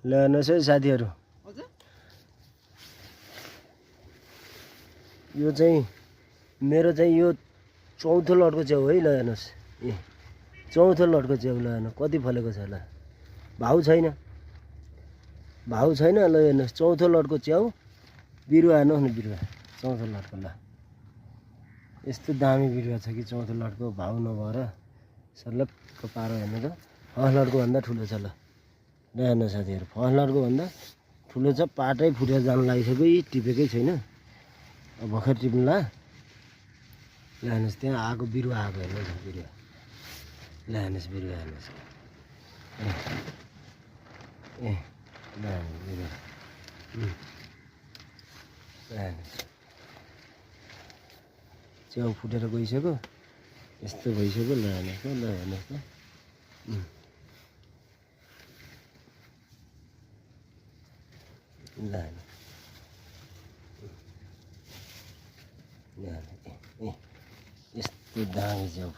ल हेर्नुहोस् है साथीहरू, यो चाहिँ मेरो चाहिँ यो चौथो लटको च्याउ है। ल हेर्नुहोस्, ए चौथो लटको च्याउ। ल हेर्नु कति फलेको छ। ल भाउ छैन, भाउ छैन। ल हेर्नुहोस् चौथो लटको च्याउ बिरुवा। हेर्नुहोस् न बिरुवा चौथो लटको। ल यस्तो दामी बिरुवा छ कि चौथो लटको भाउ नभएर सल्लक्क पारो। हेर्नु त फर्स्ट लटको भन्दा ठुलो छ। ल ल हेर्नु साथीहरू, फर्स्ट लटको भन्दा ठुलो छ। पाटै फुटेर जानु लागिसक्यो, यी टिपेकै छैन। अब भर्खर टिप्नुला। ल हेर्नुहोस् त्यहाँ आएको बिरुवा आएको। हेर्नुहोस् बिरुवा। ल हेर्नुहोस् बिरुवा हेर्नुहोस्। ए ल हेर्नुहोस् बिरुवा। ल हेर्नुहोस् च्याउ फुटेर गइसक्यो, यस्तो भइसक्यो। ल हेर्नुहोस् त, ल हेर्नुहोस् त। ल ल ए यस्तो दामी च्याउ।